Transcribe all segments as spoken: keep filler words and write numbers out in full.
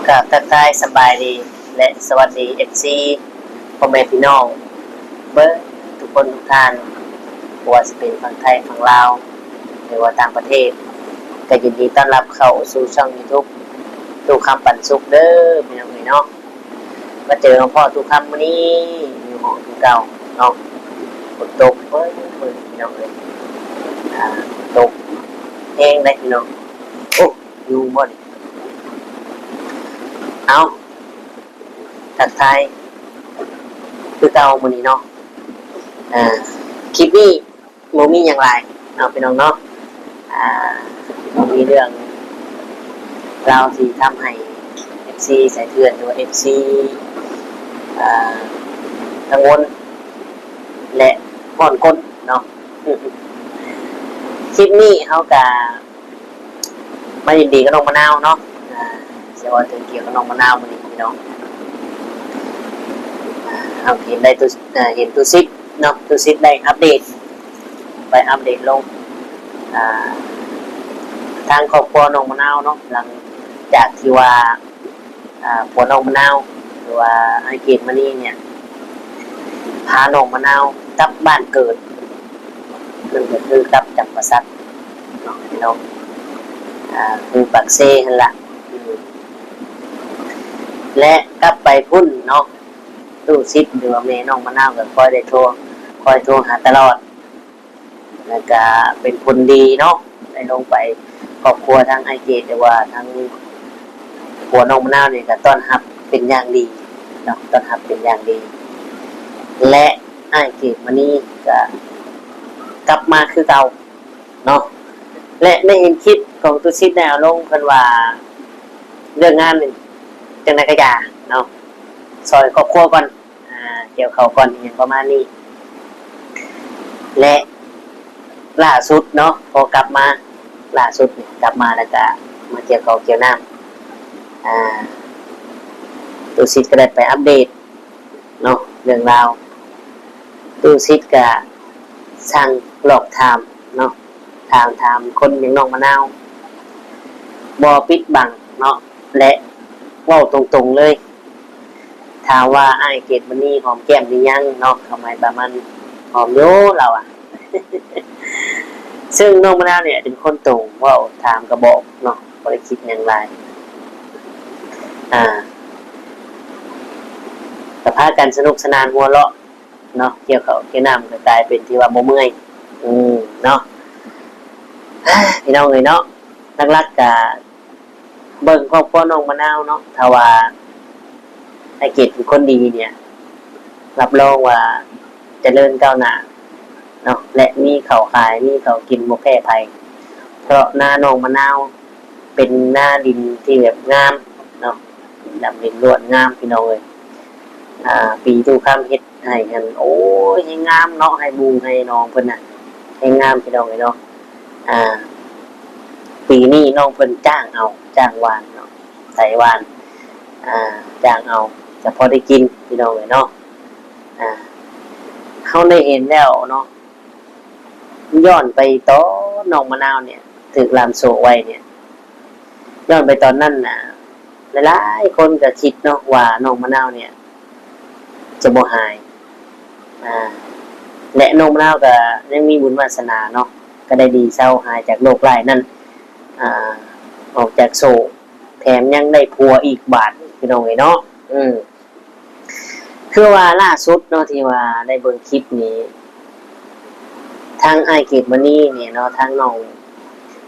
กราบทักทายสบายดีและสวัสดี เอฟซี พ่อแม่พี่น้องเบิดทุกคนทุกท่าน บ่ว่าสิเป็นฝั่งไทยฝั่งลาว หรือว่าต่างประเทศ ก็ยินดีต้อนรับเข้าสู่ช่อง YouTube ตู้คำปันสุขเด้อพี่น้องเอ้ยเนาะ มาเจอกับพ่อตู้คำมื้อนี้อยู่ห้องคือเก่าเนาะ ฝนตกเบิ่งเบิ่งพี่น้องเอ้ย อ่า ฝนตกแฮงได้พี่น้อง โอ้ ยุงบ่นี่ เอา ทักทายคือเก่ามื้อนี้เนาะ อ่า คลิปนี้บ่มีหยังหลายเนาะพี่น้องเนาะ อ่า บ่มีเรื่องราวที่ทำให้ เอฟซี สายเถื่อนหรือว่า เอฟซี อ่า กังวลและฮ้อนก้นเนาะ คลิปนี้เฮากะ มายินดีกับน้องมะนาวเนาะ อ่า สิเว้าถึงเกี่ยวกับน้องมะนาวมื้อนี้พี่น้อง อ่า เฮาเห็นได้ตู้ อ่า เห็นตู้ซิดเนาะ ตู้ซิดได้อัปเดต ไปอัปเดตลง อ่า ทางครอบครัวน้องมะนาวเนาะ หลังจากที่ว่า อ่า ผัวน้องมะนาว หรือว่าอ้ายเกดมณีเนี่ย พาน้องมะนาวกลับบ้านเกิด นั่นก็คือกลับจำปาสักเนาะพี่น้อง อ่า คือปากเซหั่นล่ะ อืม และกลับไปพุ้นเนาะ ตู้ซิดหรือว่าแม่น้องมะนาวก็คอยได้โทร คอยโทรหาตลอด แล้วก็เป็นผลดีเนาะ ได้ลงไป ครอบครัวทางอ้ายเกด หรือว่าทางผัวน้องมะนาวนี่ก็ต้อนรับเป็นอย่างดีเนาะ ต้อนรับเป็นอย่างดี และอ้ายเกดมณีก็กลับมาคือเก่าเนาะ และได้เห็นคลิปของตู้ซิดได้เอาลง เพิ่นว่าเรื่องงานนี่จั่งใดก็อย่าเนาะ ซ่อยครอบครัวก่อน อ่า เกี่ยวข้าวก่อน อิหยังประมาณนี้ และล่าสุดเนาะ พอกลับมา ล่าสุดนี่กลับมาแล้วก็มาเกี่ยวข้าวเกี่ยวน้ำ อ่า ตู้ซิดก็ได้ไปอัปเดตเนาะ เรื่องราว ตู้ซิดก็สั่งหลอกถามเนาะ ถาม ถามคนอย่างน้องมะนาว บ่ปิดบังเนาะ และเว้าตรงๆเลย ถามว่าอ้ายเกดมณีหอมแก้มหรือยังเนาะ คำไว้ประมาณ หอมอยู่ ลาวอะ ซึ่งน้องมะนาวเนี่ยเป็นคนตรง เว้าถามก็บอกเนาะ บ่ได้คิดหยังหลาย อ่า ก็พากันสนุกสนานหัวเราะเนาะ เกี่ยวข้าวเกี่ยวน้ำก็กลายเป็นที่ว่าบ่เมื่อย อืม เนาะ พี่น้องเอ้ยเนาะ หลักๆ ก็เบิ่งครอบครัวน้องมะนาวเนาะ ถ้าว่าอ้ายเกดเป็นคนดีเนี่ย รับรองว่าเจริญก้าวหน้าเนาะ และมีข้าวขาย มีข้าวกินบ่แพ้ไผ เพราะนาน้องมะนาวเป็นนาดินที่แบบงามเนาะ ดำดินล้วนงามพี่น้องเอ้ย อ่า ปีตู้คำเฮ็ดให้หั่น โอ้ย แฮงงามเนาะ ให้บุงให้หนองเพิ่นน่ะ แฮงงามพี่น้องเอ้ยเนาะ อ่า ปีนี้น้องเพิ่นจ้างเอา จ้างหว่านเนาะ ไถหว่าน อ่า จ้างเอา ก็พอได้กินพี่น้องเอ้ยเนาะ อ่า เฮาได้เห็นแล้วเนาะ ย้อนไปตอนน้องมะนาวเนี่ย ถูกล่ามโซ่ไว้เนี่ย ย้อนไปตอนนั้นน่ะ หลายๆ คนก็คิดเนาะว่าน้องมะนาวเนี่ย จะบ่หาย อ่า และน้องมะนาวก็ยังมีบุญวาสนาเนาะ ก็ได้ดีเซาหายจากโรคร้ายนั้น อ่า ออกจากโซ่ แถมยังได้ผัวอีกบาด พี่น้องเอ้ยเนาะ อืม คือว่าล่าสุดเนาะ ที่ว่าได้เบิ่งคลิปนี้ ทางอ้ายเกดมณีเนี่ยเนาะ ทางน้อง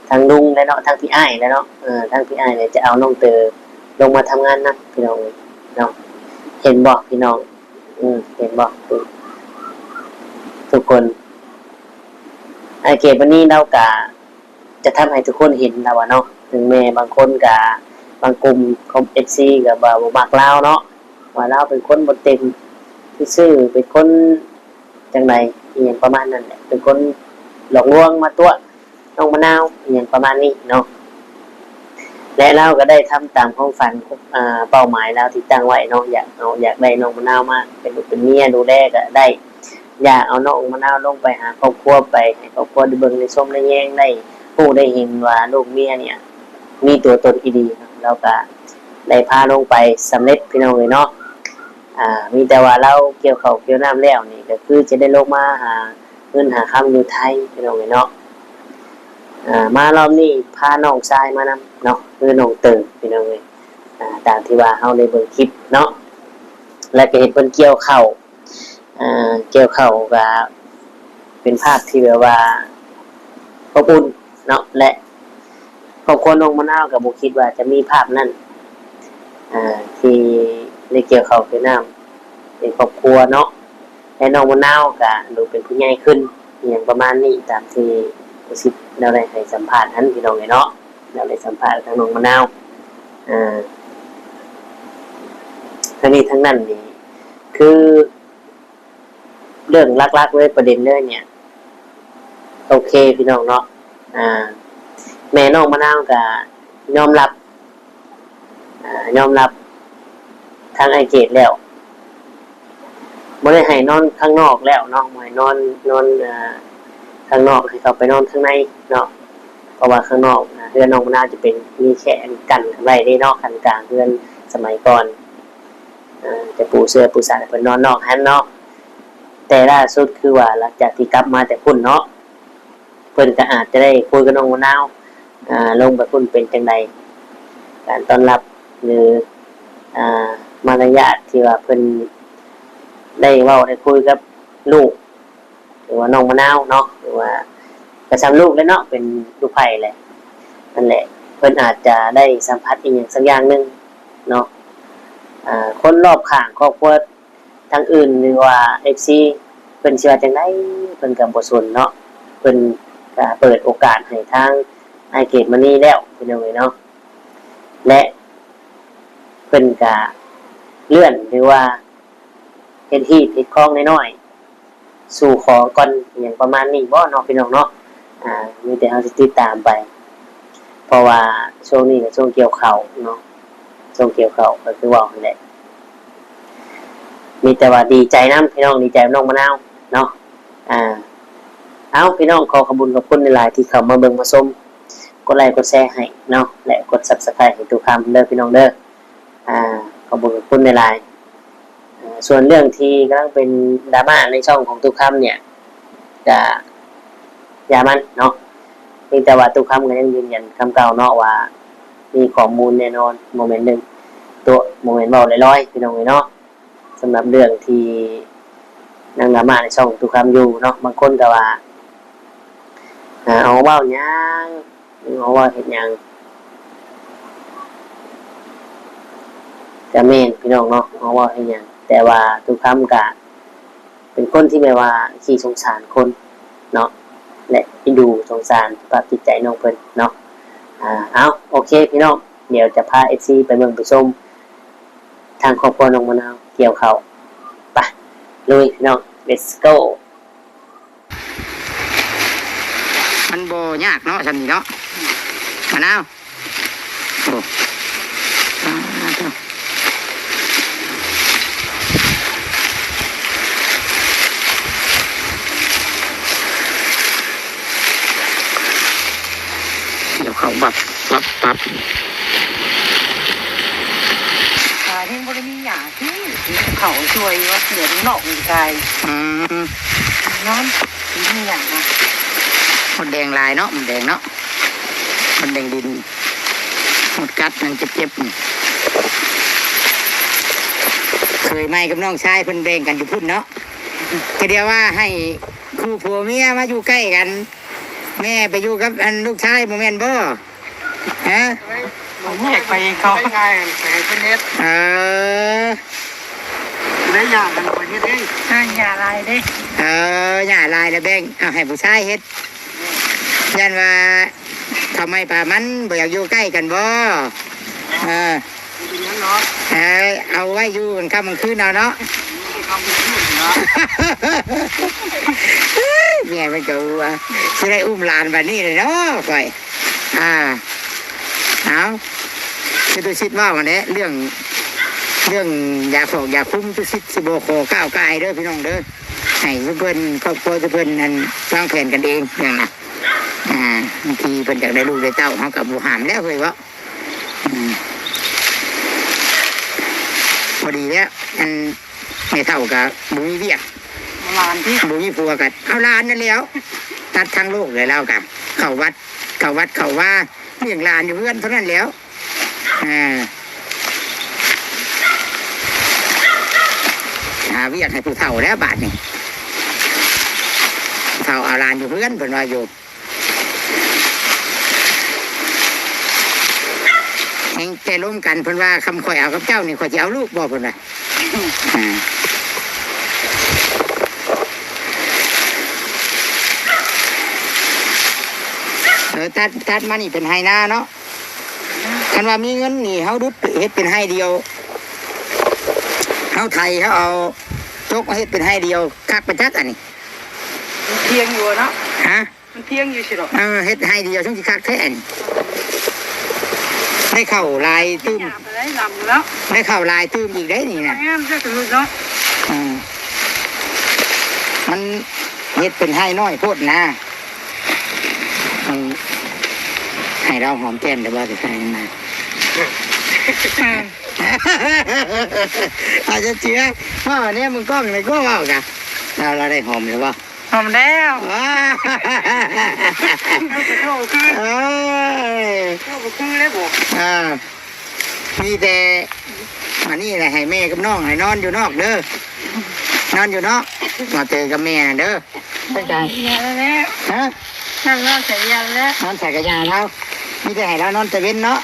ทางลุงและเนาะ ทางพี่อ้ายและเนาะ เออ ทางพี่อ้ายเนี่ยจะเอาน้องเตอลงมาทำงานนำ พี่น้องเอ้ยเนาะ เห็นบ่พี่น้อง อืม เห็นบ่ ทุก ทุกคน อ้ายเกดมณีลาวก็จะทำให้ทุกคนเห็นแล้วว่าเนาะ ถึงแม้บางคนก็ บางกลุ่มของ เอฟซี ก็ว่าบ่มักลาวเนาะ ว่าลาวเป็นคนบ่เต็มซื่อ เป็นคนจั่งใด อีหยังประมาณนั้นแหละ เป็นคนหลอกลวงมาตั๋วน้องมะนาว อีหยังประมาณนี้เนาะ และลาวก็ได้ทำตามความฝัน อ่า เป้าหมายลาวที่ตั้งไว้เนาะ อยากเอา อยากได้น้องมะนาวมาเป็นลูกเป็นเมีย ดูแลก็ได้ อยากเอาน้องมะนาวลงไปหาครอบครัว ไปให้ครอบครัวได้เบิ่งได้ชมได้แยง ได้รู้ได้เห็นว่าลูกเมียเนี่ย มีตัวตนอีหลีเนาะ ลาวก็ ได้พาลงไปสำเร็จพี่น้องเอ้ยเนาะ อ่า มีแต่ว่าลาวเกี่ยวข้าวเกี่ยวน้ำแล้วนี่ก็คือจะได้ลงมาหาเงินหาคำอยู่ไทยพี่น้องเอ้ยเนาะ อ่า มารอบนี้พาน้องชายมานำเนาะ คือน้องเติมพี่น้องเอ้ย อ่า ตามที่ว่าเฮาได้เบิ่งคลิปเนาะ และก็เห็นเพิ่นเกี่ยวข้าว อ่า เกี่ยวข้าวก็เป็นภาพที่แบบว่าอบอุ่นเนาะ และครอบครัวน้องมะนาวก็บ่คิดว่าจะมีภาพนั้น อ่า ที่ได้เกี่ยวข้าวเกี่ยวน้ำเป็นครอบครัวเนาะ และน้องมะนาวก็ดูเป็นผู้ใหญ่ขึ้น อหย่างประมาณนี้ ตามที่ผู้สิทธิ์เราได้ให้สัมภาษณ์นั้นพี่น้องเอ้ยเนาะ เราได้สัมภาษณ์ทางน้องมะนาว อ่า ทั้งนี้ทั้งนั้นนี่ คือเรื่องหลักๆเลย ประเด็นเลยเนี่ย โอเคพี่น้องเนาะ อ่า แม่น้องมะนาวก็ยอมรับ อ่า ยอมรับทางอ้ายเกดแล้ว บ่ได้ให้นอนข้างนอกแล้วเนาะ บ่ให้นอน นอน อ่า ข้างนอก ให้เขาไปนอนข้างในเนาะ เพราะว่าข้างนอก อ่า เฮือนน้องมะนาวจะเป็น มีแค่อันกั้นไว้เด้เนาะ ขั้นกลางเฮือนสมัยก่อน อ่า จะปูเสื่อปูสาให้เพิ่นนอนนอกหั้นเนาะ แต่ล่าสุดคือว่าหลังจากที่กลับมาแต่พุ้นเนาะ เพิ่นก็อาจจะได้คุยกับน้องมะนาว อ่า ลงไปพุ้นเป็นจั่งใด การต้อนรับ หรือ อ่า มารยาทที่ว่าเพิ่นได้เว้าได้คุยกับลูก หรือว่าน้องมะนาวเนาะ หรือว่าก็ส่ำลูกแหละเนาะ เป็นลูกไผแหละ นั่นแหละ เพิ่นอาจจะได้สัมผัสอีหยังสักอย่างหนึ่งเนาะ อ่า คนรอบข้างครอบครัวทางอื่น หรือว่าเอฟซี เพิ่นสิว่าจั่งใด เพิ่นก็บ่สนเนาะ เพิ่นก็เปิดโอกาสให้ทางอ้ายเกดมณีแล้วพี่น้องเอ้ยเนาะ และเพิ่นก็เลื่อน หรือว่าเฮ็ดฮีตเฮ็ดคองน้อยๆ สู่ขอก่อน อหย่างประมาณนี้บ่เนาะพี่น้องเนาะ อ่า มีแต่เฮาสิติดตามไป เพราะว่าช่วงนี้ก็ช่วงเกี่ยวข้าวเนาะ ช่วงเกี่ยวข้าวก็คือเว้าหั่นแหละ มีแต่ว่าดีใจนำพี่น้อง ดีใจนำน้องมะนาวเนาะ อ่า เอ้า พี่น้อง ขอขอบบุญขอบคุณหลายๆที่เข้ามาเบิ่งมาชม กดไลค์กดแชร์ให้เนาะ และกดซับสไครบ์ให้ตู้คำเด้อพี่น้องเด้อ อ่า ขอบบุญขอบคุณหลายๆ อ่า ส่วนเรื่องที่กำลังเป็นดราม่าในช่องของตู้คำเนี่ย ก็อย่ามันเนาะ เพียงแต่ว่าตู้คำก็ยังยืนยันคำเก่าเนาะว่า มีข้อมูลแน่นอน บ่แม่นเรื่องตัว บ่แม่นเว้าลอยๆ พี่น้องเอ้ยเนาะ สำหรับเรื่องที่นางดราม่าในช่องของตู้คำอยู่เนาะ บางคนก็ว่า อ่า เอาเว้าหยัง เอาเว้าเฮ็ดหยัง ก็แม่นพี่น้องเนาะ เอาเว้าเฮ็ดหยัง แต่ว่าตู้คำก็เป็นคนที่แบบว่าขี้สงสารคนเนาะ และเอ็นดูสงสารสภาพจิตใจน้องเพิ่นเนาะ อ่า เอา โอเคพี่น้อง เดี๋ยวจะพาเอฟซีไปเบิ่งไปชม ทางครอบครัวน้องมะนาวเกี่ยวข้าว ไป ลุยพี่น้อง let's go มันบ่ยากเนาะ ซั่นนี่เนาะ มะนาว โอ้ สาธุ เดี๋ยวเขาบับบับบับ อ่า ยังบ่ได้มีหยังที่เขาช่วยว่าเสียงนอกอีกไกล อืม นอน มีหยังนะ มดแดงหลายเนาะ มดแดงเนาะ มดแดงดิน มดกัดนั่นเจ็บๆนี่ เคยใหม่กับน้องชายเพิ่นแบ่งกันอยู่พุ้นเนาะ ก็เดียวว่าให้คู่ผัวเมียมาอยู่ใกล้กัน แม่ไปอยู่กับอันลูกชายบ่แม่นบ่ ฮะ ผมแยกไปเขา ไปง่ายไปให้เพิ่นเฮ็ด เออ ได้ยากกันไปเฮ็ดเอง อ่า อย่าหลายเด้ เออ อย่าหลายแล้วแบ่ง เอาให้ผู้ชายเฮ็ด ย่านว่าทำไมป่ามันบ่อยากอยู่ใกล้กันบ่ เออ เป็นหยังเนาะ เออ เอาไว้อยู่กลางค่ำกลางคืนเอาเนาะ อยู่กลางค่ำกลางคืนเนาะ เมียมันก็ว่า สิได้อุ้มหลานบัดนี้เลยเนาะ ข่อย อ่า เอา คือตุสิทธิ์เว้าหั่นแหละ เรื่อง เรื่องยาขอกยาคุม ตุสิทธิ์สิบ่ขอก้าวก่ายเด้อพี่น้องเด้อ ให้ซุเพิ่นครอบครัวซุเพิ่นนั่นวางแผนกันเองนั่นน่ะ อ่า บางทีเพิ่นอยากได้ลูกได้เต้า เฮาก็บ่ห้ามแล้วเฮ้ยเว้า อืม พอดีแล้ว อันแม่เฒ่าก็บ่มีเวียก หลานที่ บ่มีผัวก็เอาหลานนั่นแหล้ว ตัดทางโลกเลย ลาวก็เข้าวัด เข้าวัดเข้าวา เลี้ยงหลานอยู่เฮือนเท่านั้นแหล้ว อ่า หาเวียกให้ผู้เฒ่าแล้วบาดนี้ ผู้เฒ่าเอาหลานอยู่เฮือน เพิ่นว่าอยู่ แฮงแต่ลมกัน เพิ่นว่า คำข้อยเอากับเจ้านี่ ข้อยสิเอาลูกบ่ เพิ่นว่า อ่า เออ ตัด ตัดมานี่เป็นไฮ่นาเนาะ คันว่ามีเงินนี่ เฮาดุดเฮ็ดเป็นไฮ่เดียว เฮาไถ เฮาเอาจกมาเฮ็ดเป็นไฮ่เดียว คักไปจักอันนี้ มันเพียงอยู่เนาะ ฮะ มันเพียงอยู่สิดอก เออ เฮ็ดไฮ่เดียว จั่งสิคักแท้อันนี้ ได้เข้าหลายตื่ม หยาบไปได้ลำแล้ว ได้เข้าหลายตื่มอีกได้นี่นะ งามเจ้าสมุทรเนาะ อืม มันเฮ็ดเป็นไฮ่น้อยโพดนะ อืม ให้ลาวหอมแก้มได้บ่ สิให้มา อาจจะเจือ ว่าวันนี้มึงกล้องในกูเว้ากะ ลาว ลาวได้หอมหรือบ่ หอมแล้ว ว้า โอ้คือ เอ้ย โอ้คือเลยบ่ อ่า มีแต่ อันนี้แหละ ให้แม่กับน้องให้นอนอยู่นอกเด้อ นอนอยู่นอก มาเจอกับแม่น่ะเด้อ เข้าใจ เยียแล้ว ฮะ นั่งนอนใส่เยียแล้ว นอนใส่กะยาแล้ว มีแต่ให้ลาวนอนตะเว็นเนาะ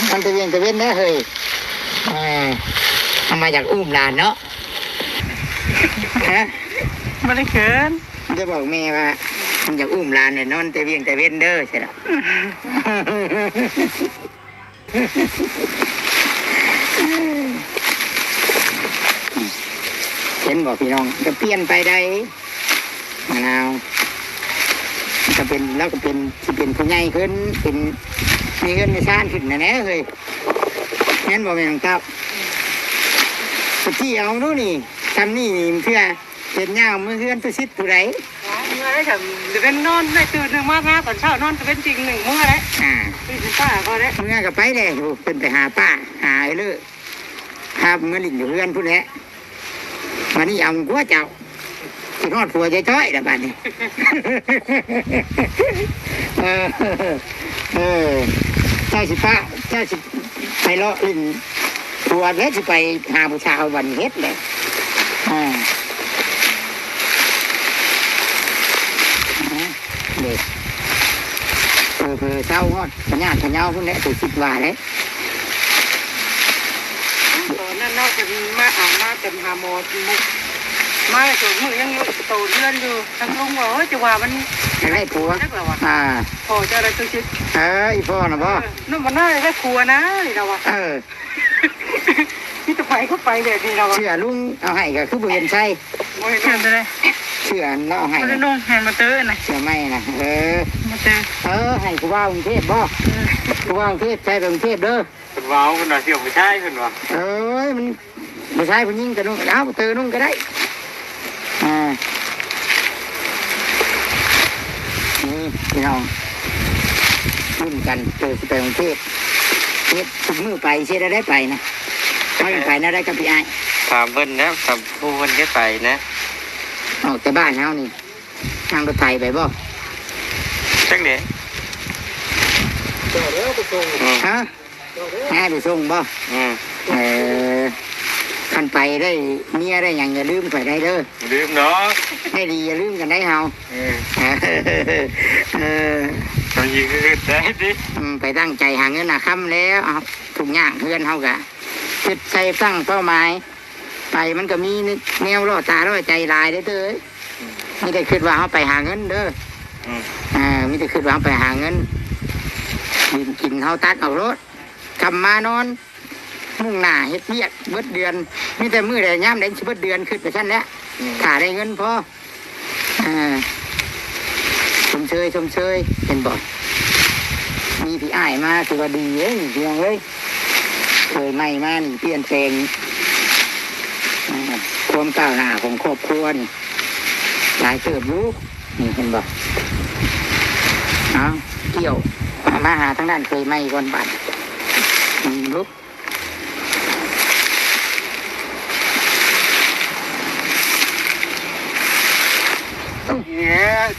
นอนตะเว็นตะเว็นเด้อเฮ้ย เออ ทำไมอยากอุ้มหลานเนาะ ฮะ บ่ได้เขิน จะบอกแม่ว่า มันอยากอุ้มหลานเนี่ย นอนตะเว็นตะเว็นเด้อ ใช่ละ เห็นบ่พี่น้อง ก็เปลี่ยนไปได้ มะนาว ก็เป็น แล้วก็เป็น สิเป็นผู้ใหญ่ขึ้น เป็น มีเงินมีชานขึ้นนะแน่เฮ้ย แม่นบ่แม่นครับ ไปจี้เอาดูนี่ ทำนี่นี่เพื่อ เฮ็ดยาวมื้อเฮือนตุสิทธิ์ผู้ใด เมื่อได้ฉันจะเป็นนอนได้ตื่นหนึ่งมา มาตอนเช้านอนจะเป็นจริงหนึ่งเมื่อแล้ว อ่า ตื่นเช้าก็ได้ เมื่อก็ไปเลย โอ้ เพิ่นไปหาป้า หาไอ้เลิศ พาเมื่อลิ้นอยู่เฮือนพุ้นแหละ บัดนี้เอากว่าเจ้า สิฮอดผัวจ้อยๆแล้วบัดนี้ เออ เออ เจ้าสิปะ เจ้าสิไปเลาะลิ้น ผัวเฮ็ดสิไปหาผู้สาววันเฮ็ดเลย อ่า เด็ก เผลอๆเศร้าฮอดพญาติพะเยาพุ้นแหละ ไปคิดว่าเลย ตอนนั้นเนาะ จะมาอาบมาแต่หาหมอมุก มาสองมื้อยังอยู่โตเรือนอยู่ ทั้งลุงว่า เฮ้ย จะว่ามัน อยากได้ผัว จักแล้ววะ อ่า พ่อจะอะไรตัวชิด เออ อีพ่อน่ะบ่ เออ นั่นมันน่าจะได้ผัวนะ นี่นะวะ เออ มีแต่ไปก็ไปแบบนี้นะวะ เสื้อลุงเอาให้ก็คือบ่เห็นใส่ บ่เห็น เห็นแต่เลย เสื้ออันเราเอาให้ บ่ได้นุ่ง เห็นมาเตอร์นะ เสื้อใหม่นะ เออ มาเตอร์ เออ ให้ผู้บ่าวกรุงเทพฯบ่ เออ ผู้บ่าวกรุงเทพฯ ใส่ไปกรุงเทพฯเด้อ เพิ่นว่า เพิ่นว่าเสื้อผู้ชาย เพิ่นว่า เอ้ย มันผู้ชายผู้หญิงก็นุ่ง เอาเตอร์นุ่งก็ได้ อ่า นี่พี่น้อง รุ่นกันเตอร์สิไปกรุงเทพฯ เฮ็ดทุกมื้อไป เฮ็ดได้ไปนะ เขายังไปนะ ได้กับพี่อ้าย ถามเพิ่นนะ ถามผู้เพิ่นได้ไปนะ ออกจากบ้านเฮานี่ นั่งรถไถไปบ่ จักเด้ จอดแล้วไปส่ง อืม ฮะ ให้ไปส่งบ่ อืม เออ คันไปได้เมียได้หยังอย่าลืมไปได้เด้อ ลืมเนาะ ได้ดีอย่าลืมกันได้เฮา เออ เออ เออ เขายิงก็คือได้ดิ อืม ไปตั้งใจหาเงินหาคำแล้ว เอา ทุกอย่างเฮือนเฮากะ คิดใส่ตั้งเป้าหมาย ไปมันก็มีแนวล่อตาล่อใจหลายเด้อเต้ย มีแต่คิดว่าเฮาไปหาเงินเด้อ อืม อ่า มีแต่คิดว่าเฮาไปหาเงิน กินกินเฮาตัดเอาโลด คำมานอน มุ่งหน้าเฮ็ดเวียกเบิดเดือน มีแต่มื้อใดยามใดสิเบิดเดือน คิดไปซั่นแหละ อืม ถ้าได้เงินพอ อ่า ชมเชย ชมเชย เห็นบ่ มีพี่อ้ายมา ถือว่าดีเด้ พี่น้องเอ้ย เคยใหม่มานี่ เปลี่ยนแปลง อ่า ความก้าวหน้าของครอบครัวนี่ หลายเติบอยู่ นี่เห็นบ่ เอา เกี่ยว มาหาทางด้านเคยใหม่ก่อนบัด อืม ลุก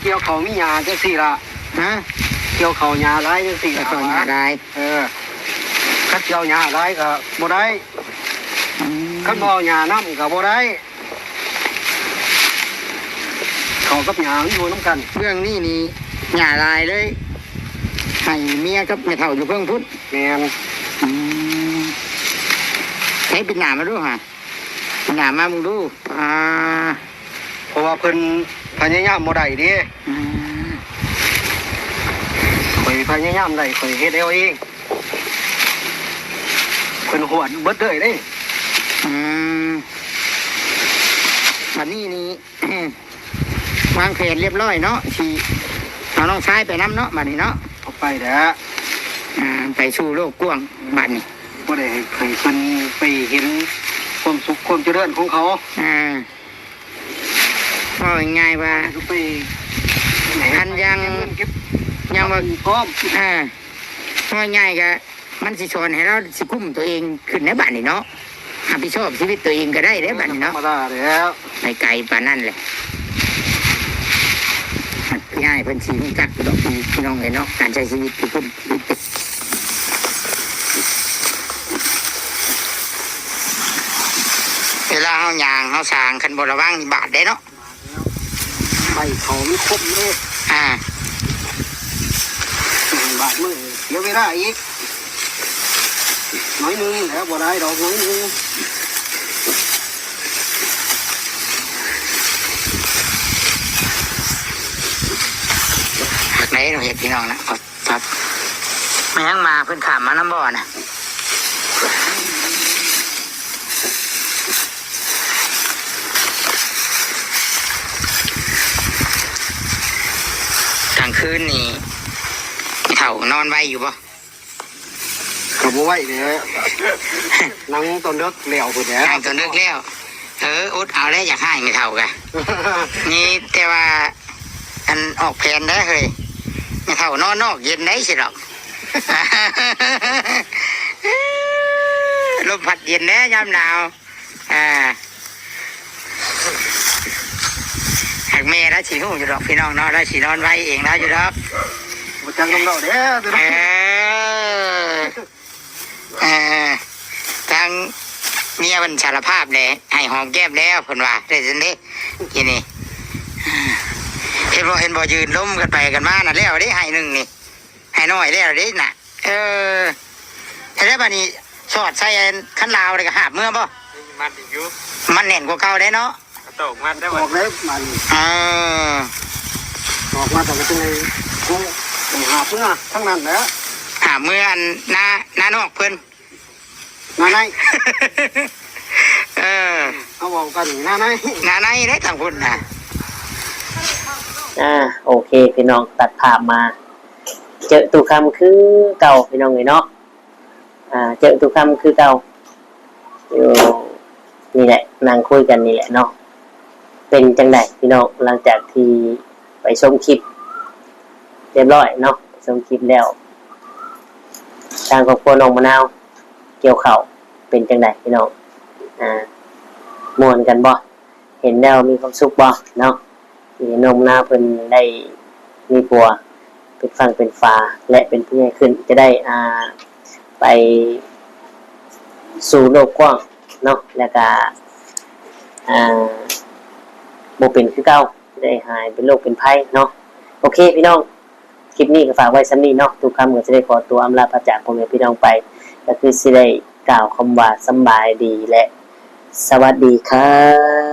เกี่ยวข้าวมีหญ้าจังซี่ล่ะ ฮะ เกี่ยวข้าวหญ้าหลายจังซี่ เกี่ยวข้าวหญ้าหลาย เออ คันเกี่ยวหญ้าหลายก็บ่ได้ อืม คันบ่เอาหญ้านำก็บ่ได้ ข้าวกับหญ้ามันอยู่นำกัน เรื่องนี้นี่หญ้าหลายเลย ให้เมียกับแม่เฒ่าอยู่เพิ่งพุ้น แม่น อืม ให้ปิดหน้ามาดูฮะ หน้ามามึงดู อ่า เพราะว่าเพิ่นพยายามบ่ได้เด้ อืม ข้อยพยายามได้ ข้อยเฮ็ดเอาเอง เพิ่นฮวดเบิดเลยเด้ อืม บัดนี้นี่ วางแผนเรียบร้อยเนาะ สิเอาน้องชายไปนำเนาะ บัดนี้เนาะ เอาไปแหละ อ่า ไปสู่โลกกว้าง บัดนี้ บ่ได้ให้ ให้เพิ่นไปเห็นความสุขความเจริญของเขา อ่า เว้าง่ายๆว่า ไป คันยัง เก็บเงินเก็บ ยังว่า พร้อม อ่า เว้าง่ายๆก็ มันสิสอนให้เราสิกุมตัวเองขึ้นในบัดนี้เนาะ รับผิดชอบชีวิตตัวเองก็ได้เด้บัดนี้เนาะ ธรรมดาแล้ว ไปไกลปานนั้นแหละ ง่ายเพิ่นสิรู้จักดอกพี่น้องเอ้ยเนาะ การใช้ชีวิตคือเพิ่น เวลาเฮาย่างเฮาสร้างคันบ่ระวังนี่บาดเด้เนาะ ใบเขามันคมเลย อ่า บาดมือเสียเวลาอีก น้อยหนึ่งแล้วบ่ได้ดอกน้อยหนึ่ง หักได้เราเห็ดพี่น้องนะ ครับ ครับ แม่งมาเพิ่นข้ามมานำบ่อนะ กลางคืนนี่ เฒ่านอนไวอยู่บ่ ก็บ่ไหวเลย นั่งตอนเลิกแล้วพุ้นแหละ นั่งตอนเลิกแล้ว เออ อดเอาแล้วอยากให้แม่เฒ่ากะ นี่แต่ว่า อันออกแผนได้เฮ้ย แม่เฒ่านอนนอกเย็นได้สิดอก ลมพัดเย็นแน่ยามหนาว อ่า หากแม่แล้วสิฮู้อยู่ดอกพี่น้องเนาะ แล้วสินอนไวเองแล้วอยู่ดอก บ่จักนำดอกเด้อ เออ เออ ทางเมียมันสารภาพแหละ ให้หอมแก้มแล้วเพิ่นว่า ได้ซั่นเด้ ทีนี้ เห็นบ่ เห็นบ่ ยืนลมกันไปกันมาน่ะ แล้วเด้ ให้หนึ่งนี่ ให้น้อยแล้วเด้น่ะ เออ แต่แล้วบัดนี้สอดใส่อันคันลาวเลยก็หาบเมือบ่ มันอีกอยู่ มันแน่นกว่าเก่าได้เนาะ กระโตกมันได้ อ บ่ อกเลยมัน เออ ออกมาแต่ก็จังได๋ โอ้ย หาบเมือทั้งนั้นแหละ หาบเมืออันหน้า หน้านอกเพิ่น หน้าใน เออ เอาเว้ากันหน้าใน หน้าในเด้ทางพุ้นน่ะ อ่า โอเค พี่น้อง ตัดภาพมา เจอตู้คำคือเก่าพี่น้องเอ้ยเนาะ อ่า เจอตู้คำคือเก่า อยู่นี่แหละ นั่งคุยกันนี่แหละเนาะ เป็นจังใดพี่น้อง หลังจากที่ไปชมคลิปเรียบร้อยเนาะ ไปชมคลิปแล้ว ทางครอบครัวน้องมะนาว เกี่ยวข้าวเป็นจังใดพี่น้อง อ่า ม่วนกันบ่ เห็นแล้วมีความสุขบ่เนาะ ที่น้องมะนาวเพิ่นได้มีผัวเป็นฝั่งเป็นฝา และเป็นผู้ใหญ่ขึ้น จะได้ อ่า ไปสู่โลกกว้างเนาะ แล้วก็ อ่า บ่เป็นคือเก่า จะได้หายเป็นโรคเป็นภัยเนาะ โอเคพี่น้อง คลิปนี้ก็ฝากไว้ส่ำนี้เนาะ ตู้คำก็สิได้ขอตัวอำลาพระจากพ่อแม่พี่น้องไป ก็คือสิได้กล่าวคำว่าสำบายดีและสวัสดีครับ